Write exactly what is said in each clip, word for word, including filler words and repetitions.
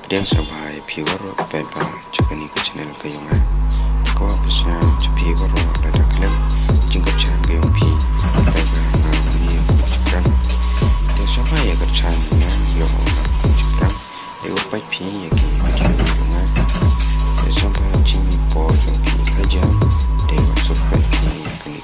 Te sngewbha ïa phi baroh phi ba sha kane ka channel ka jong nga. Ko phi sngewbha ïa phi baroh lada khlem jingkyrshan ka jong phi phi ba nga uni ïa ka shiphrang. Te sngewbha ïa kyrshan ïa nga ïa ka shiphrang. Te u peit phi ïa ki video jong nga. Te sngewbha jingpor jong phi hajan. Te subscribe phi ïa kane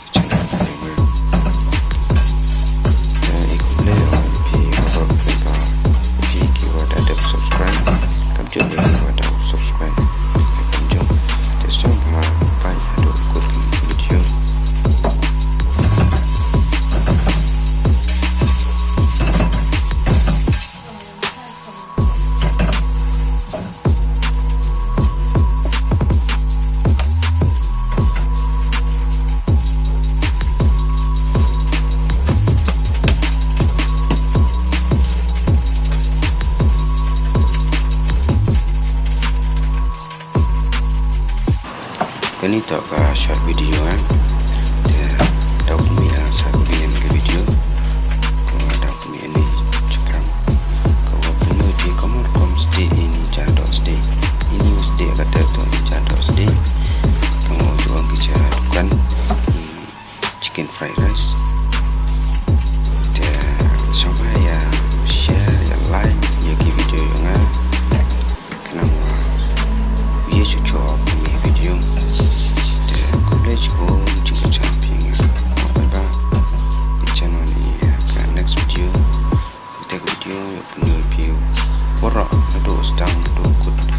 Kane to ka short video, eh. Te da u mih, ah, sa ka biang ka video. Ko da u mih ni chakram. Ko wa pynlong di kamor kom sdi ini jado sdi. Ini sdi ka ter to ini jado sdi. Ko juang ki cha dukan. Chicken fried rice. Te sngewbha ïa share, ïa like ïa ki video jong nga. Khnang ba ïa shu shu ki video. Te khublei shibun jingkyrshan phi ïa nga. Bye bye. Phi channel ni ïa ka next video. Te ka video ïa pynlong phi. Waroh naduh sdang naduh kut.